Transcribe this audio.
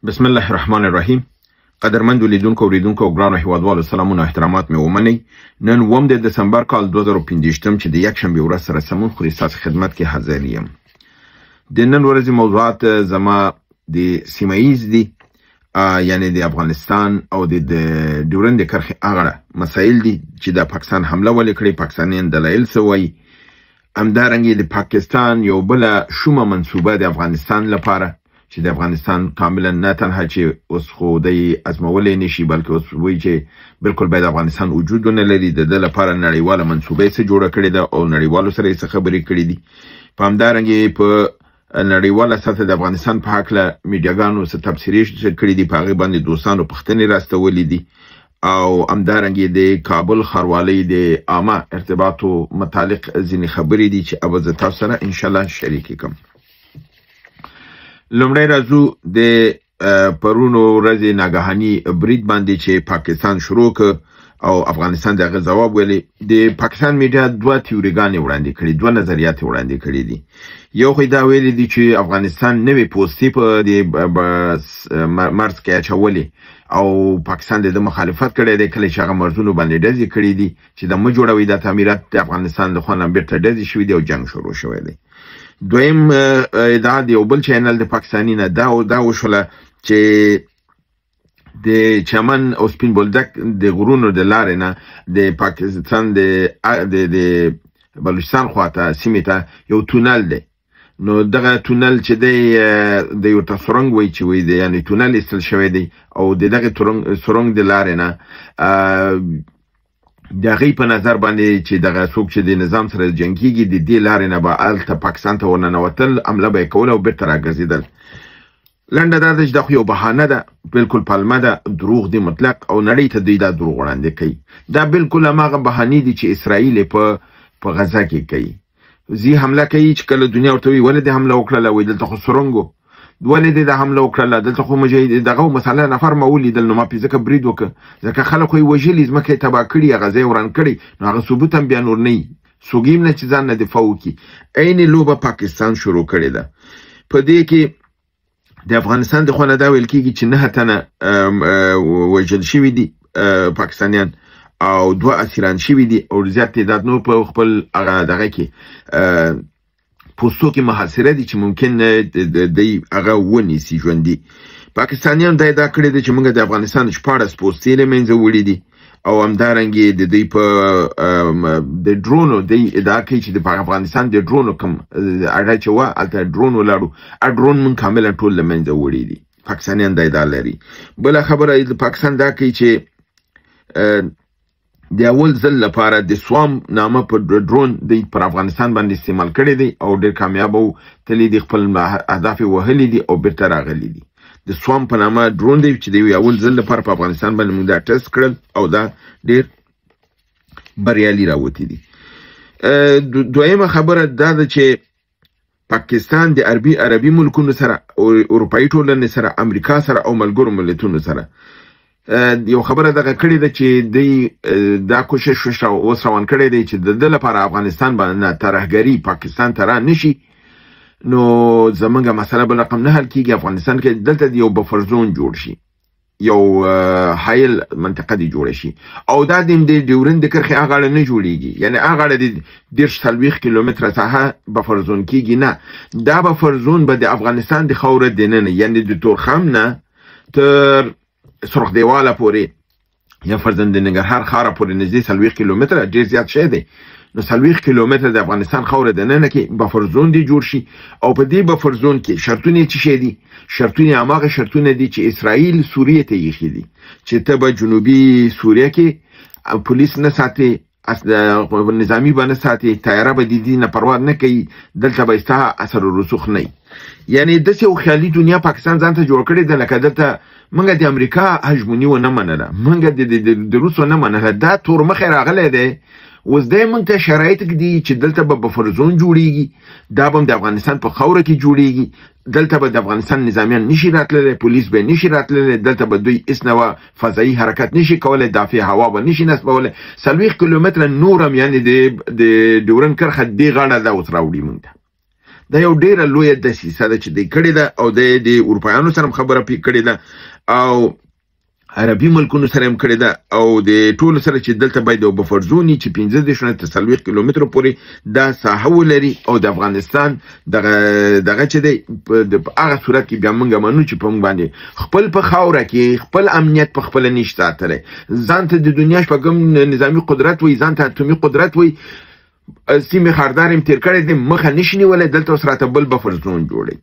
بسم الله الرحمن الرحیم. قدرمندو لیدونکو، اوریدونکو او ګرانو هیوادوالو، سلامونه او احترامات مې ومنئ. نن 7 د دسمبر کال 2025 چې د یکشنبې ورځ سره سمون خوري، ستاسو خدمت کې حاضر یم. د نن ورځې موضوعات زما د سیمه ییز دي، یعنی د افغانستان او د ډیورند کرښې اغړه مسایل دي چې د پاکستان حمله ولې کړې، پاکستانیان دلایل څه وایي. همدارنګه د پاکستان یو بله شومه منصوبه د افغانستان لپاره چې د افغانستان کاملا نه تنها چې اوس خو دی ازمولی نشي، بلکې اوس وایي چې بالکل باید افغانستان وجود ونه لري. د ده لپاره نړیواله منصوبه یې څه جوړه کړې ده او نړیوالو سره یې څه خبرې کړې دي. په همدارنګه په نړیواله سطح د افغانستان په هکله میډیاګانو څه تبصرې کړې دي، په هغې باندې دوستانو پوښتنې راستولې دي. او همدارنګه د کابل ښاروالۍ د عامه ارتباطو متعلق ځینې خبرې دي چې به زه تاسو سره انشاءالله شریکې کړم. لومړی راځو د پرونو ورځې ناګهاني برید باندې چې پاکستان شروع که او افغانستان د هغه ځواب ویلی. د پاکستان میډیا دوه تیوریګانې وړاندې کړي، دوه نظریات وړاندې کړي دي. یو خو دا ویلي دي چې افغانستان نوې پوستې په دې مرز کې اچولې او پاکستان د ده مخالفت کړی دی. کله چې هغه مرزونو باندې ډزې کړې دي چې د مه جوړوي دا تعمیرات، د افغانستان له خوا نه بېرته ډزې شوي دي او جنګ شروع شوی دی. دویم ادعا د یو بل چینل د پاکستاني نه دا وشوله چې د چمن او سپین بولدک د غرونو د لارې نه د پاکستان د بلوچستان خواته سیمې ته یو تونل دی. نو دغه تونل چې دی د یو ته سرنګ وایي چې وایي دی، یعنې تونل ایستل شوی دی او د دغه سرنګ د لارې نه د هغې په نظر باندې چې دغه څوک چې د نظام سره جنګیږي د دې لارې نه به هلته پاکستان ته ورننوتل، حمله به یې کوله او بېرته راګرځېدل. لنډه دا ده چې دا خو یو بهانه ده، بالکل پلمه ده، دروغ دی مطلق، او نړۍ ته دوی دا دروغ وړاندې کوي. دا بالکل هماغه بهانې دي چې اسرائیل یې په غزه کې کوي. ځي حمله کوي چې کله دنیا ورته وایي ولې دې حمله وکړله، وایي دلته خو سرنګ و، ولې دې دا حمله وکړله، دلته خو مجاهد دغه مسله نفر ما ولیدل نو ما پې ځکه برید وکړ، ځکه خلک خو یې وژلي، ځمکه یې تباه کړي، هغه ځای وران کړي، نو هغه ثبوت هم بیا نور نه وي، څوک یې هم نه چې ځان نه دفاع وکړي. عین لوبه پاکستان شروع کړې ده. په دې کې د افغانستان د خوا نه دا ویل کېږي چې 9 تنه وژل شوي دي پاکستانیان او 2 اسیران شوي دي او زیات تعداد نور په خپل هغه دغه کې پوستو کې محاصره دي چې ممکن دی هغه ونیسي ژوندي. پاکستانیان دا ادعا کړې ده چې موږ د افغانستان 16 پوستې له منځه وړي دي او همدارنګه د دوی په د ډرونو دی ادعا کوي چې د افغانستان د ډرونو کوم اډه چې وه هلته ډرون ولاړو، ډرون موږ کاملا ټول له منځه وړي دي. پاکستانیان دا ادعا لري. بله خبره د پاکستان دا کوي چې د اول ځل لپاره د سوام نامه په ډرون دی پر افغانستان باندې استعمال کړی دی او ډېر کامیاب وو، تللی دي، خپل اهداف یې وهلي دي او بېرته راغلي دي. د سوام په نامه ډرون دی چې د یو اول ځل لپاره په افغانستان باندې موږ دا ټیسټ کړل او دا ډېر بریالي راوتي دي. دویمه خبره دا ده چې پاکستان د عربي ملکونو سره، اروپایي ټولنې سره، امریکا سره او ملګرو ملتونو سره یو خبره دغه کړې ده چې دی دا کوشش اوس روان کړی دی چې د ده لپاره افغانستان باندې ترهګري پاکستان ته را نشي، نو زمونږ مسله بل رقم نه حل کیږي. افغانستان کې دلته یو بفر زون جوړ شي، یو حایل منطقه دې جوړه شي او دا د ډیورند د کرښې هغاړه نه جوړیږي، یعنې هغاړه د 40 کیلومتره ساحه بفر زون کیږي نه، دا بفر زون به د افغانستان د خاورې دننه یعنې د تورخم نه تر سرخ دیواله پورې یا فرضاً د ننګرهار ښاره پورې نږدې 40 کیلومتره ډېر زیات شی دی. نو 40 کیلومتره د افغانستان خاوره دننه کې بفر زون دی جوړ شي او په دې بفر زون کې شرطونه یې څه شی دي؟ شرطونه یې هماغه شرطونه دي چې اسرائیل سوریې ته ایښي دي چې ته به جنوبي سوریه کې پولیس نه ساتې، نظامي به نه ساتې، طیاره به د دې نه پروا نه کوي، دلته به ستا اثر و رسوخ نه وي. یعنې داسې یو خیالي دنیا پاکستان ځان ته جوړ کړې ده لکه دلته موږ د امریکا هژموني ونه منله، موږ د روس ونه منله، دا تور مخی راغلی دی. اوس دی موږ ته شرایط ږدي چې دلته به بفر زون جوړیږي، دا به هم د افغانستان په خاوره کې جوړیږي، دلته به د افغانستان نظامیان نشي راتللی، پولیس به نشي راتللی، دلته به دوی هېڅ نوع فضایي حرکت نشي کولی، دافع هوا به نشي نصبولی. 40 کیلومتره نور هم یعنې د ډیورند کرښه دې غاړه ده اوس راوړي موږ ته. دا یو ډیره لویه دسیسه ده چې دی کړې ده، او د اروپایانو سره هم خبره پې کړې ده او عربي ملکونو سره هم کړې ده، او د ټولو سره چې دلته باید یو بفر زون چې 35 نه تر 40 کیلومترو پورې دا ساحه ولري، او د افغانستان دغه دغه چې دی په هغه صورت کې بیا موږ منو چې په موږ باندې خپل په خاوره کې خپل امنیت په خپله نشي ساتلی، ځان ته د دنیا شپږم نظامي قدرت وي، ځان ته اتومي قدرت وي، سیمې خاردار هم تېر کړی دی، مخه نشي نیولی، دلته اوس راته بل بفر زون جوړوي.